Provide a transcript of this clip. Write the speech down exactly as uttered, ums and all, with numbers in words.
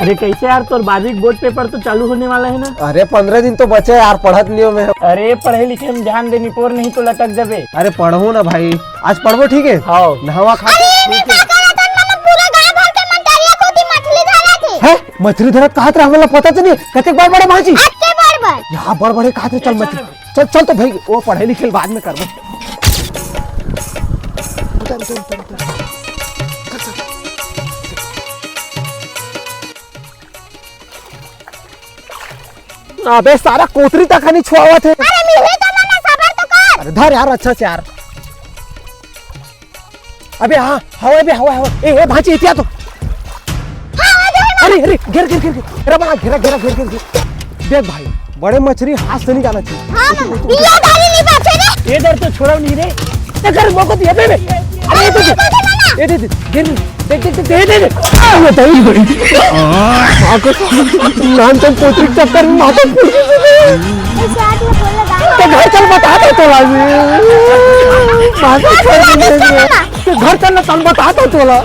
अरे कैसे यार, तोर बारहवीं के बोर्ड पेपर तो चालू होने वाला है ना? अरे पंद्रह दिन तो बचे यार, पढ़त नहीं हो मैं। अरे पढ़े लिखे में ध्यान दे निपोर, नहीं तो लटक जाबे। अरे पढ़ो ना भाई, आज पढ़बो, ठीक है? हाँ। नहावा खा के। अरे मैं का करत हन, मतलब पूरा गांव भर के मंतरिया कोती मछली धरत हे। हैं? मछली धरत कहात रहे, हमला पता तो नहीं। कतेक बड़ बड़े भाजी? अतके बड़ बड़। यहाँ बड़ बड़े कहात रहे, चल मछली। चल, चल तो भाई, वो पढ़े लिखे बाद में करबो। उतर, उतर, उतर, उतर। अबे सारा कोतरी तक नहीं छुआवत है। अरे मिलही तो मना, सबर तो कर। अरे धर यार, अच्छा से यार। अबे हाँ, हवा बे, हवा, हवा। ए, ए, भांची, एतिया तो। हाँ, आ जाए ना। अरे, अरे, घेर, घेर, घेर, घेर। अरे बड़ा घेरा, घेरा, घेर, घेर, घेर। देख भाई, बड़े मछली हाथ से नहीं जाना चाहिए। हाँ, मामा, ये गाड़ी नहीं बचे रे। ये डर तो छोड़ा नहीं रे। ए, कर मौका दिया बे, बे। अरे, ये दे दे। ये दे दे। घेर, देख, देख, देख, दे, दे, दे। आ, ये दही बड़ी। माँ को नाम तो पोतरी के चक्कर में माता पूरी। ऐसे आदमी बोल रहा है। तो घर चल बता दो तो भाई। माता पूरी। तो घर चल ना, चल बता दो तोला।